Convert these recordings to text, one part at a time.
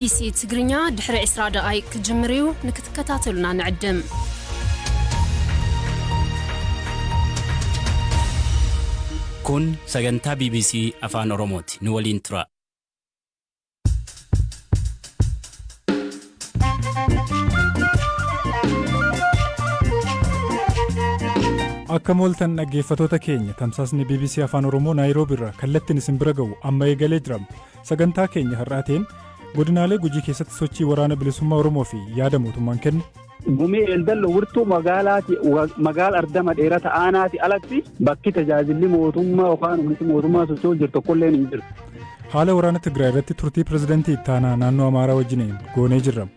ቢቢሲ ትግርኛ ድሕሪ 20 ደቓይቅ ክጅምር እዩ፣ ንክትከታተሉና ንዕድም። Kun sagantaa BBC Afaan Oromooti. Nu waliin tura. Akka mooltan dhaggeeffatoota keenya, tamsaasni BBC Afaan Oromoo Naayiroobi irraa kallattiin isin bira ga'u amma eegalee jira. Sagantaa keenya har'aatiin godinaalee Gujii keessatti sochii Waraana Bilisummaa Oromoo fi yaada mootummaan kenne. Gumii Eeldallo wirtuu magaalaati, magaala ardama dheerata aanaati alatti bakki tajaajilli mootummaa yookaan humni mootummaa socho'u jiru tokkolleen hin jiru. Haala waraana Tigraay irratti turtii pirezidantii ittaanaa naannoo Amaaraa wajjiniin goonee jirra.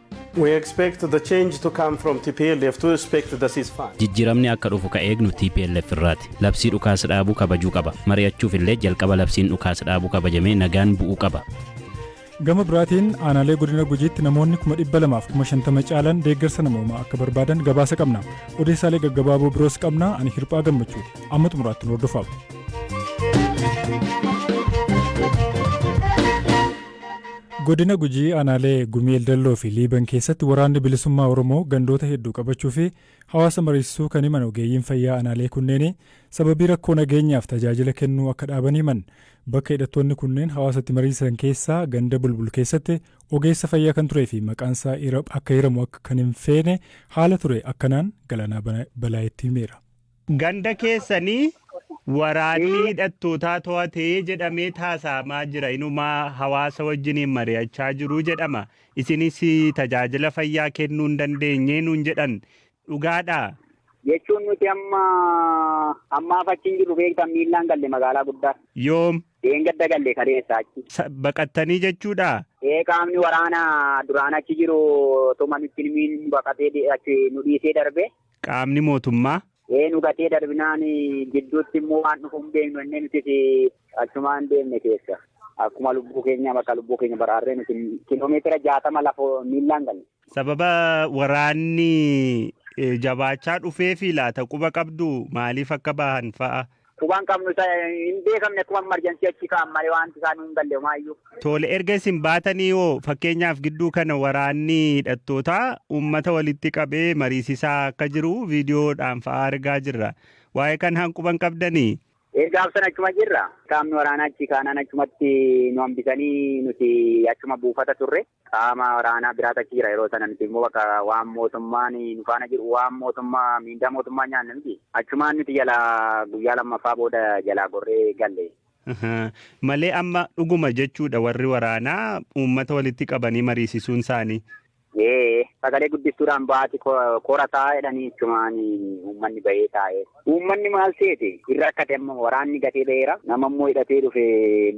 We expect the change to come from TPLF to respect the ceasefire. Jijjiiramni akka dhufu ka eegnu TPLF irraati. Labsii dhukaasa dhaabuu kabajuu qaba. Mari'achuuf illee jalqaba labsiin dhukaasa dhaabuu kabajamee nagaan bu'uu qaba. Gama biraatiin aanaalee godina Gujiitti namoonni 250,000 caalan deeggarsa namoomaa akka barbaadan gabaasa qabna. Odeessaalee gaggabaaboo biroos qabna. Ani Hirphaa Gammachuuti. Amma xumuraatti nu hordofaa. Godina Gujii aanaalee Gumii Eldalloo fi Liiban keessatti Waraanni Bilisummaa Oromoo gandoota hedduu qabachuu fi hawaasa mariisisuu kan himan ogeeyyiin fayyaa aanaalee kunneenii, sababii rakkoo nageenyaaf tajaajila kennuu akka dhaaban himan. Bakka hidhattoonni kunneen hawaasatti mariisan keessaa ganda Bulbul keessatti ogeessa fayyaa kan turee fi maqaansaa akka hiramu akka kan hin feene haala ture akkanaan Galaanaa Balaayitti himeera. Ganda keessanii waraanni hidhattootaa to'atee jedhamee taasaamaa jira. Inumaa hawaasa wajjiniin mari'achaa jiru jedhama. Isinis tajaajila fayyaa kennuu hin dandeenye nuun jedhan. Dhugaadhaa? Jechuun nuti amma ammaaf achi hin jirru, beektan, miillaan galle magaalaa guddaa. Yoom? Deengadda galle, kaleessa achi. Baqattanii jechuudha? Ee, qaamni waraanaa duraan achi jiru tuma nutti himiin baqatee achi nu dhiisee darbe. Qaamni mootummaa? Ee, nu gatee darbinaan gidduutti immoo waan dhufu hin beeknu innee nutis achumaan deemne keessa. Akkuma lubbuu keenya, bakka lubbuu keenya baraarree nuti kiloomeetira 60 lafa miillaan galle. Sababa waraanni jabaachaa dhufeefi laata, quba qabdu maaliif akka bahan fa'a? Qubaan qabnu, isa hin beekamne, akkuma emergency achi ka'an malee wanti isaan hin galle homaayyuu. Tole, erga isin baatanii hoo, fakkeenyaaf gidduu kana waraanni hidhattootaa uummata walitti qabee mariisisaa akka jiru viidiyoodhaan fa'aa argaa jirra. Waa'ee kanaan quban qabdanii? Erga sana achuma jirra. Qaamni waraanaa achi kaanaan achumatti nu hambisanii nuti achuma buufata turre. Qaama waraanaa biraatu achi jira yeroo sana, nuti immoo bakka waan mootummaan nu faana jiru, waan mootummaa miindaa mootummaa nyaanne miti. Achumaan nuti jalaa guyyaa lammaffaa booda jalaa gorree galle. Malee amma dhuguma jechuudha warri waraanaa uummata walitti qabanii mariisisuun isaanii? Ee, sagalee guddistuudhaan baati korataa jedhanii achumaan uummanni bahee taa'ee. Uummanni maal seete irra akkate, amma waraanni gatee baheera. Nama immoo hidhatee dhufe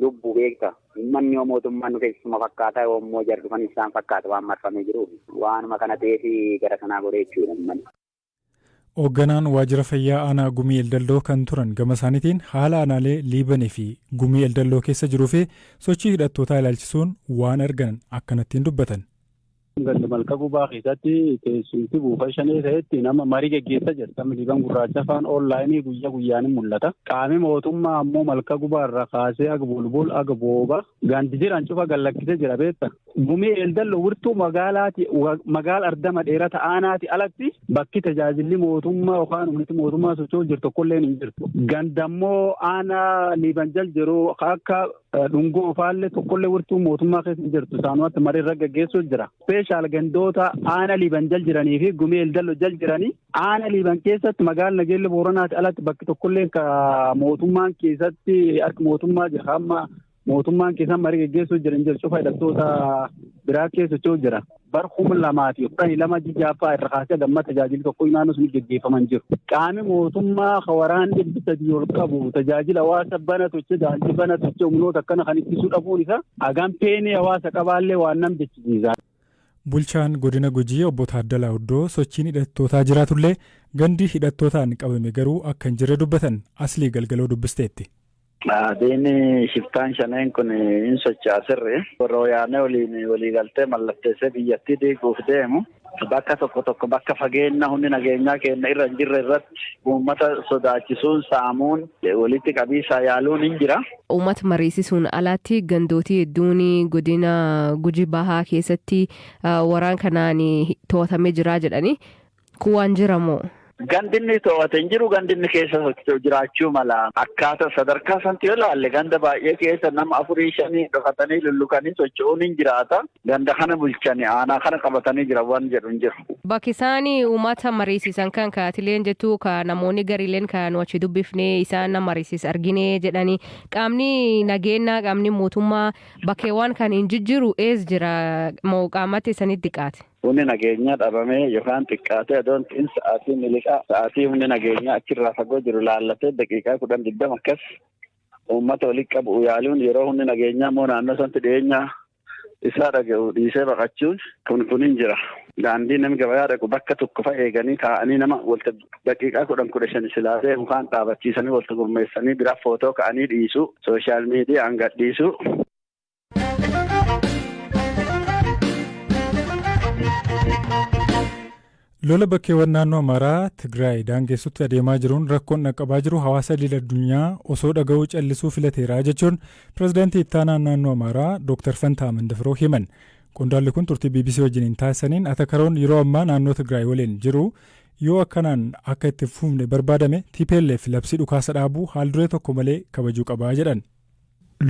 lubbu beekta. Uummanni yoo mootummaan dhufe isuma fakkaata, yoo immoo jarri dhufan isaan fakkaata waan marfamee jiruuf. Waanuma kana ta'eef gara sanaa godhee jechuudha uummanni. Hoogganaan waajjira fayyaa aanaa Gumii Eldalloo kan turan gama isaaniitiin haala aanaalee Liibanii fi Gumii Eldalloo keessa jiruu fi sochii hidhattootaa ilaalchisuun waan argan akkanattiin dubbatan. Ganda Malka Gubaa keessatti teessumti buufata shanee ta'etti nama marii geggeessaa jira. Sabni Liiban Gurraacha afaan online guyyaa guyyaan mul'ata. Qaamni mootummaa ammoo Malka Gubaa irraa kaasee aga Bulbul aga Booba gandi jiran cufa gallakkisee jira, beekta. Gumii Eeldallo wirtuu magaalaati, magaala ardama dheerata aanaati alatti bakki tajaajilli mootummaa yookaan humni mootummaa socho'u jiru tokkolleen hin jirtu. Gandammoo aanaa Liiban jal jiru akka dhungoo faallee tokkollee wirtuu mootummaa keessa hin jirtu. Isaanumatti marii irra gaggeessuu jira. Special gandoota aana Liiban jal jiranii fi Gumii Eeldallo jal jiranii, aana Liiban keessatti magaala Nageelle Booranaati alatti bakki tokkolleen ka mootummaan keessatti harki mootummaa jira. Amma mootummaan keessan marii geggeessuu jira hin jiru, cufa hidhattoota biraa keessa socho'u jira. Bar 2012 jijaaffaa irra kaasee gamma tajaajilli tokko naannoo sun geggeeffaman jiru. Qaami mootummaa ka waraan 300 ol qabu tajaajila hawaasa bana toche, daandii bana toche, humnoota akkana kan ittisuu dhabuun isaa hagam peenee hawaasa qabaallee waan nam jechisiisa. Bulchaan godina Gujii obbo Taaddalaa Oddoo sochiin hidhattootaa jiraatullee gandi hidhattootaan qabame garuu akka hin jirre dubbatan. Aslii Galgaloo dubbisteetti. Adiin shiftaan shaneen kun hin socho'a sirri. Warra Wayyaanee waliin waliigaltee mallatteessee biyyattii diiguuf deemu. Bakka tokko tokko bakka fageenya humni nageenyaa keenya irra hin jirre irratti uummata sodaachisuun, saamuun, walitti qabiisaa yaaluun hin jira. Uummata mariisisuun alatti gandootii hedduun godina Gujii Bahaa keessatti waraan kanaan to'atamee jira jedhani. Kun waan jiramoo? Gandinni to'ate hin jiru, gandinni keessa socho'u jiraachuu mala. Akkaataa sadarkaa sanatti yoo ilaalle, ganda baay'ee keessa nama afurii shanii dhokatanii lullukanii socho'uun hin jiraata. Ganda kana bulchanii aanaa kana qabatanii jiran waan jedhu hin jiru. Bakki isaan uummata mariisisan kan kaatileen jettu, ka namoonni gariileen kan nu achi dubbifnee isaan nama mariisis argine jedhanii, qaamni nageenyaa, qaamni mootummaa bakkeewwan kan hin jijjiiru ees jira moo qaamatti isanitti xiqqaate? Humni nageenyaa dhabamee yookaan xiqqaatee adoon ta'in, sa'aatii miliqaa, sa'aatii humni nageenyaa achirraa fagoo jiru laallatee daqiiqaa 10 20 akkas uummata walitti qabu yaaluun, yeroo humni nageenyaa immoo naannoo sanatti dhiyeenya isaa dhaga'u dhiisee baqachuun kun hin jira. Daandii namni gabayaa dhaqu bakka tokko fa'a eeganii taa'anii nama walta daqiiqaa 10 15 silaatee mukaan dhaabachiisanii walta gurmeessanii biraa footoo ka'anii dhiisu, social mediaan gadhiisu. Lola bakkeewwan naannoo Amaaraa Tigraay daangessutti adeemaa jiruun rakkoon dhaqqabaa jiru hawaasa idil addunyaa osoo dhaga'uu callisuu filateera jechuun pirezidaantii ittaanaan naannoo Amaaraa Dr. Fantaa Mandafiroo himan. Qondaalli kun turtii BBC wajjiniin taasisaniin atakaroon yeroo ammaa naannoo Tigraay waliin jiru yoo akkanaan akka itti fufne barbaadame, TPLF labsii dhukaasa dhaabuu haal duree tokko malee kabajuu qabaa jedhan.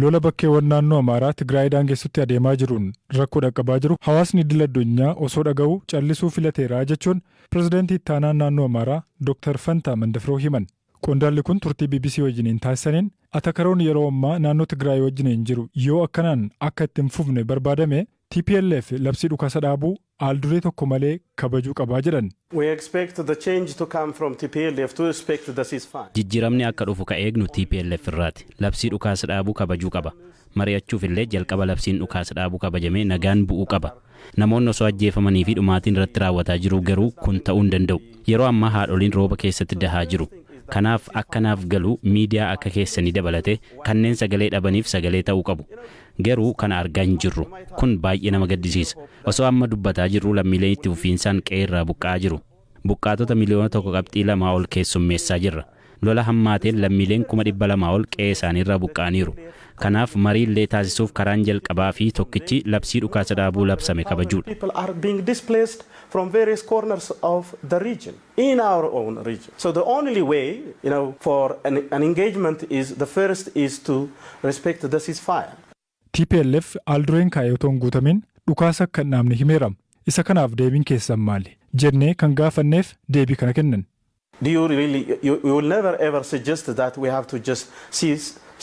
Lola bakkeewwan naannoo Amaaraa Tigraay daangessutti adeemaa jiruun rakkoo dhaqqabaa jiru hawaasni idil addunyaa osoo dhaga'uu callisuu filateera jechuun pirezidaantii ittaanaan naannoo Amaaraa Dr. Fantaa Mandafiroo himan. Qondaalli kun turtii BBC wajjiniin taasisaniin atakaroon yeroo ammaa naannoo Tigraay wajjiniin jiru yoo akkanaan akka itti hin fufne barbaadame, TPLF labsii dhukaasa dhaabuu haal duree tokko malee kabajuu qabaa jedhan. We expect the change to come from TPLF to respect the ceasefire. Jijjiiramni akka dhufu ka eegnu TPLF irraati. Labsii dhukaasa dhaabuu kabajuu qaba. Mari'achuuf illee jalqaba labsiin dhukaasa dhaabuu kabajamee nagaan bu'uu qaba. Namoonni osoo ajjeefamanii fi dhumaatiin irratti raawwataa jiru garuu kun ta'uu hin danda'u. Yeroo ammaa haadholiin rooba keessatti dahaa jiru. Kanaaf akkanaaf galu miidiyaa akka keessanii dabalate kanneen sagalee dhabaniif sagalee ta'uu qabu. Garuu kana argaa hin jirru. Kun baay'ee nama gaddisiisa. Osoo amma dubbataa jirru lammiileen itti fufiinsaan qe'ee irraa buqqa'aa jiru. Buqqaatota miliyoona 1.2 ol keessummeessaa jirra. Lola hammaateen lammiileen 200,000 ol qe'ee isaaniirraa buqqa'aniiru. Kanaaf marii illee taasisuuf karaan jalqabaa fi tokkichi labsii dhukaasa dhaabuu labsame kabajuudha. People are being displaced from various corners of the region, in our own region. So the only way for an engagement is the first is to respect the ceasefire. TPLF haal dureen kaa'e otoo hin guutamin dhukaasa akka hin dhaabne himeera. Isa kanaaf deebiin keessan maali? Jennee kan gaafanneef deebii kana kennan. Do you really, you will never ever suggest that we have to just see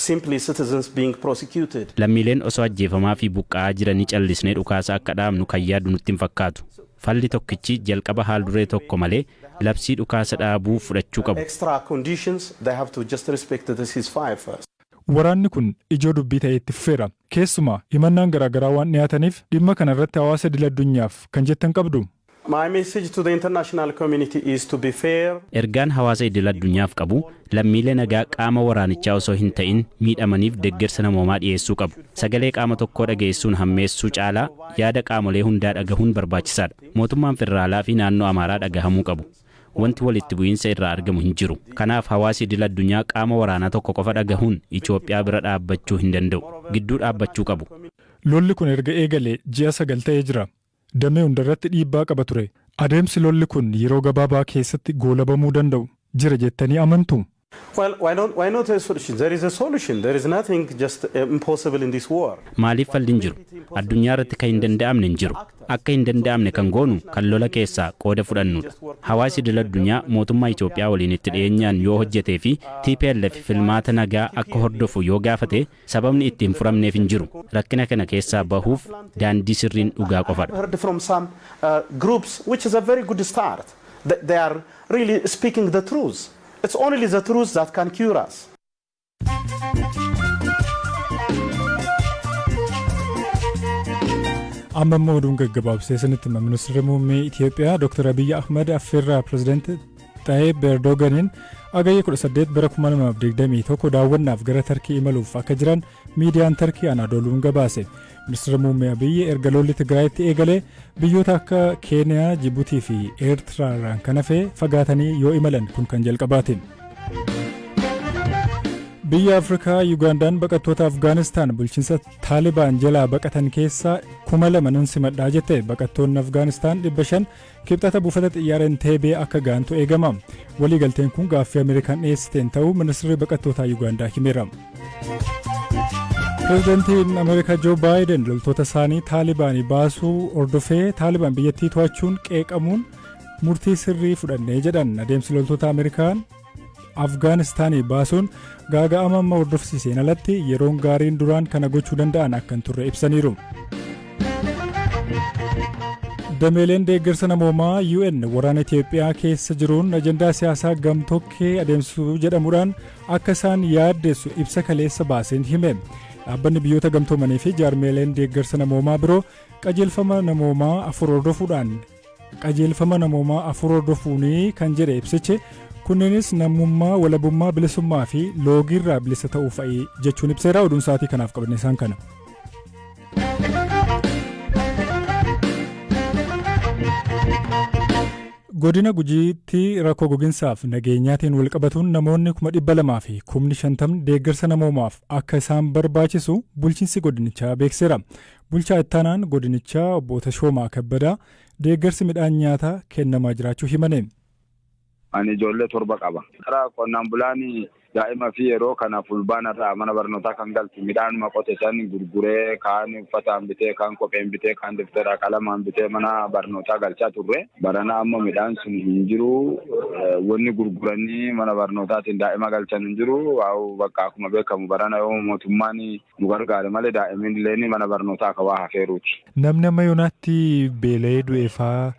simply citizens being prosecuted. Lammiileen osoo ajjeefamaa fi buqqa'aa jiranii callisnee dhukaasa akka dhaabnu kan yaaddu nutti hin fakkaatu. Falli tokkichi jalqaba haal duree tokko malee labsii dhukaasa dhaabuu fudhachuu qabu. Extra conditions, they have to just respect the ceasefire first. Waraanni kun ijoo dubbii ta'ee itti fufeera. Keessumaa himannaan garaagaraa waan dhiyaataniif dhimma kana irratti hawaasa idil addunyaaf kan jettan qabdu. My message to the international community is to be fair. Ergaan hawaasa idil addunyaaf qabu lammiilee nagaa qaama waraanichaa osoo hin ta'in miidhamaniif deeggarsa namoomaa dhiyeessuu qabu. Sagalee qaama tokkoo dhageessuun hammeessuu caalaa yaada qaamolee hundaa dhagahuun barbaachisaadha. Mootummaan federaalaa fi naannoo Amaaraa dhagahamuu qabu. Wanti walitti bu'iinsa irraa argamu hin jiru. Kanaaf hawaasi idil addunyaa qaama waraanaa tokko qofa dhagahuun Itoophiyaa bira dhaabbachuu hin danda'u. Gidduu dhaabbachuu qabu. Lolli kun erga eegalee ji'a 9 ta'ee jira. Damee hundarratti dhiibbaa qaba ture. Adeemsi lolli kun yeroo gabaabaa keessatti goolabamuu danda'u jira jettanii amantu? Well, why not a solution? There is a solution. There is nothing just impossible in this war. Maaliif falli hin jiru? Addunyaa irratti kan hin danda'amne hin jiru. Akka hin danda'amne kan goonu kan lola keessaa qooda fudhannudha. Hawaasi idil addunyaa mootummaa Itoophiyaa waliin itti dhiyeenyaan yoo hojjetee fi TPLF filmaata nagaa akka hordofu yoo gaafate, sababni itti hin furamneef hin jiru. Rakkina kana keessaa bahuuf daandii sirriin dhugaa qofadha. Heard from some groups, which is a very good start. They are really speaking the truth. It's only the truth that can cure us. Amma immoo oduun gaggabaabsee isinitti hima. Ministeerri muummee Itoophiyaa Dr. Abiyyi Ahmad affeerraa pirezidaantii Xaayib Erdoganiin Hagayya 18 bara 2021 daawwannaaf gara Tarkii imaluuf akka jiran miidiyaan Tarkii Anaadooluun gabaase. Ministeera Muummee Abiyyi erga lolli Tigraayitti eegalee biyyoota akka Keeniyaa, Jibuutii fi Eertiraarraan kan hafe fagaatanii yoo imalan kun kan jalqabaati. Biyya Afrikaa Yugaandaan baqattoota Afgaanistaan bulchiinsa Taalibaan jalaa baqatan keessaa 2,000 nan simadhaa jette. Baqattoonni Afgaanistaan 500 Kibxata buufata xiyyaara Enteebee akka ga'antu eegama. Waliigalteen kun gaaffii Ameerikaan dhiyeessiteen ta'uu ministeerri baqattootaa Yugaandaa himeera. Pireezidantiin Ameerikaa Joo Baayiden loltoota isaanii Taalibaanii baasuu hordofee Taalibaan biyyattii to'achuun qeeqamuun murtii sirrii fudhannee jedhan. Adeemsi loltoota Ameerikaan Afgaanistaanii baasuun gaaga'ama amma hordofsiiseen alatti yeroon gaariin duraan kana gochuu danda'an akka hin turre ibsaniiru. Dameeleen deeggarsa namoomaa UN waraana Itoophiyaa keessa jiruun ajandaa siyaasaa gamtokkee adeemsisuu jedhamuudhaan akka isaan yaaddeessu ibsa kaleessa baaseen hime. Dhaabbanni Biyyoota Gamtoomanii fi jaarmeeleen deeggarsa namoomaa biroo qajeelfama namoomaa afur hordofuudhaan qajeelfama namoomaa afur hordofuuni kan jedhe ibsichi, kunneenis namummaa, walabummaa, bilisummaa fi loogiirraa bilisa ta'uu fa'i jechuun ibseera. Oduun sa'aatii kanaaf qabanne isaan kana. Godina Gujiitti rakkoo goginsaaf nageenyaatiin walqabatuun namoonni 200,000 fi 50,000 deeggarsa namoomaaf akka isaan barbaachisu bulchiinsi godinichaa beeksiseera. Bulchaa Ittaanaan godinichaa Obbo Tashoomaa Kabbadaa deeggarsi midhaan nyaataa kennamaa jiraachuu himani. Ani ijoollee torba qaba. Karaa qonnaan bulaan daa'ima fi yeroo kana fulbaana irraa mana barnootaa kan galchu midhaanuma qote san gurguree, kaan uffataan bitee, kaan kopheen bitee, kaan daftaraa qalamaan bitee mana barnootaa galchaa turre. Barana amma midhaan sun hin jiru. Wanni gurguranii mana barnootaatiin daa'ima galchan hin jiru. Bakka akkuma beekamu barana yoo mootummaan nu gargaare malee daa'imni illee mana barnootaa akka waa hafeeruuti. Namni amma yoonaatti beela'ee du'e faa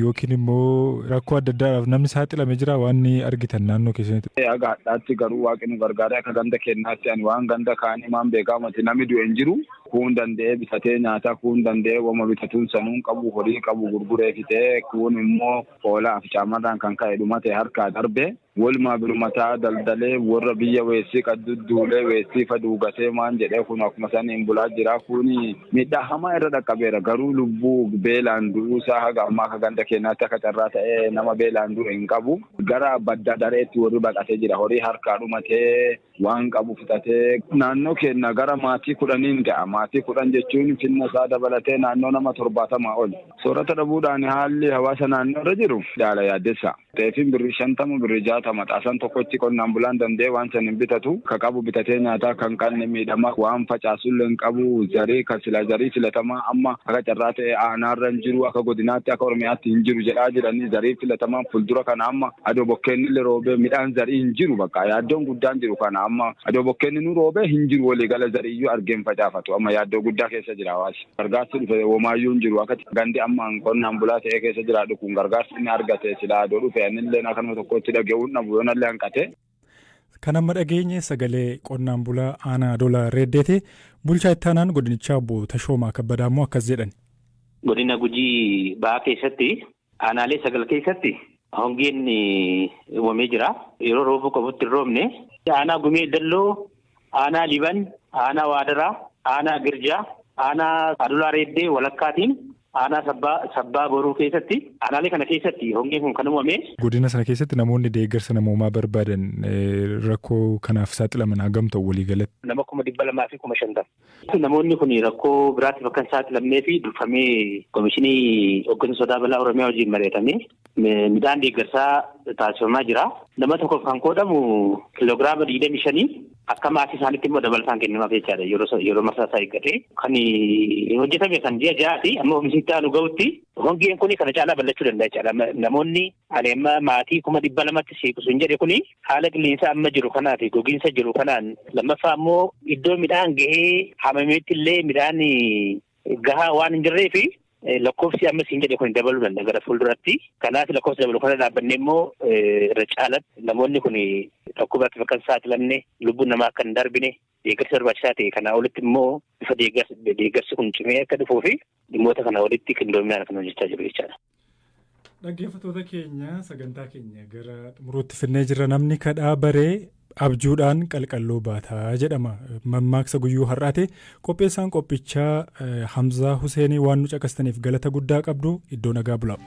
yookiin immoo rakkoo adda addaadhaaf namni saaxilame jira waan ni argitan naannoo keessanitti? Haga hadhaatti garuu Waaqni nu gargaaree akka ganda keenyaatti, ani waan ganda kaanii maan beekaa mati, namni du'e hin jiru. Kuun danda'ee bitatee nyaataa, kuun danda'ee wama bitatuun sanuun qabu, horii qabu gurguree fixee, kuun immoo hoolaa fi caamarraan kan ka'e dhumate harkaa darbe. Walumaa birumataa daldalee warra biyya weessii qaddu duulee weessii fa duugatee maan jedhee kun akkuma saniin bulaa jira. Kun miidhaa hamaa irra dhaqqabeera. Garuu lubbuu beelaan du'uusaa haga ammaa akka ganda keenyaatti akka carraa ta'ee nama beelaan du'e hin qabu. Gara badda dareetti warri baqatee jira. Horii harkaa dhumatee, waan qabu fixatee, naannoo keenya gara maatii 10n ga'a. Maatii 10 jechuun finna isaa dabalatee naannoo nama 70 ol. Soorata dhabuudhaan haalli hawaasa naannoo irra jiru haala yaaddessa. Xeefiin birrii 50, birrii 60, xaasaan tokkochi qonnaan bulaan danda'ee waan san hin bitatu. Ka qabu bitatee nyaataa, kan qabne miidhama, waan facaasullee hin qabu. Zarii ka sila zarii filatamaa amma akka carraa ta'e aanaarra hin jiru, akka godinaatti, akka Oromiyaatti hin jiru jedhaa jiranii, zarii filatamaan fuuldura kana amma adoo bokkeenni roobee midhaan zarii hin jiru. Bakka yaaddoon guddaan jiru kana, amma adoo bokkeenni nu roobee hin jiru, waliigala zariiyyuu argeen facaafatu, amma yaaddoo guddaa keessa jira hawaasi. Gargaarsi dhufe homaayyuu hin jiru. Akka gandi amma qonnaan bulaa ta'ee keessa jiraadhu kun gargaarsi inni argate silaa adoo dhufe anillee akkanuma tokkotti dhaga'uun dhabu yoonallee hanqate. Kan amma dhageenye sagalee qonnaan bulaa aanaa Adoolaa Reeddeeti. Bulchaa ittaanaan godinichaa Obbo Tashoomaa Kabbadaa immoo akkas jedhan. Godina Gujii Bahaa keessatti aanaalee sagal keessatti hongeen uumamee jira. Yeroo roobuu qabutti hin roobne. Aanaa Gumee Dalloo, aanaa Liban, aanaa Waadaraa, aanaa Girjaa, aanaa Adulaa Reeddee walakkaatiin aanaa Sabbaa Sabbaa Boruu keessatti, aanaalee kana keessatti hongeen kun kan uumame. Godina sana keessatti namoonni deeggarsa namoomaa barbaadan, rakkoo kanaaf saaxilaman hagam ta'u waliigalatti? Nama 250,000. Namoonni kun rakkoo biraatiif akka hin saaxilamnee fi durfamee Komishinii Hooggansa Sodaa Balaa Oromiyaa wajjin mari'atamee midhaan deeggarsaa taasifamaa jira. Nama tokkoof kan qoodamu kiloogiraama 25, akka maatii isaaniitti immoo dabalataan kennamaaf jechaadha, yeroo marsaa isaa eeggatee. Kan hojjetame kan ji'a ja'aati. Amma oomishni itti aanu gahutti hongeen kun kana caalaa bal'achuu danda'a jechaadha. Namoonni ani amma maatii 200,000tti siiqsu hin jedhe kuni haala qilleensaa amma jiru kanaa fi gogiinsa jiru kanaan, lammaffaa immoo iddoo midhaan gahee haamameetti illee midhaan gahaa waan hin jirree fi lakkoofsi amma siin jedhe kun dabaluu danda'a gara fuulduratti. Kanaaf lakkoofsi dabalu kana dhaabbannee immoo irra caalatti namoonni kun rakkoo biraatiif akka hin saaxilamne, lubbuun namaa akka hin darbine, deeggarsi barbaachisaa ta'e kanaa olitti immoo bifa deeggarsi kun cimee akka dhufuu fi dhimmoota kana walitti qindoominaan kan hojjechaa jiru jechaadha. Dhaggeeffattoota keenya, sagantaa keenya gara xumuruutti fidnee jirra. Namni kadhaa baree abjuudhaan qalqalloo baataa jedhama. Mammaaksa guyyuu har'aati. Qopheessaan qophichaa Hamzaa Huseenii. Waan nu caqastaniif galata guddaa qabdu. Iddoo nagaa bulaa.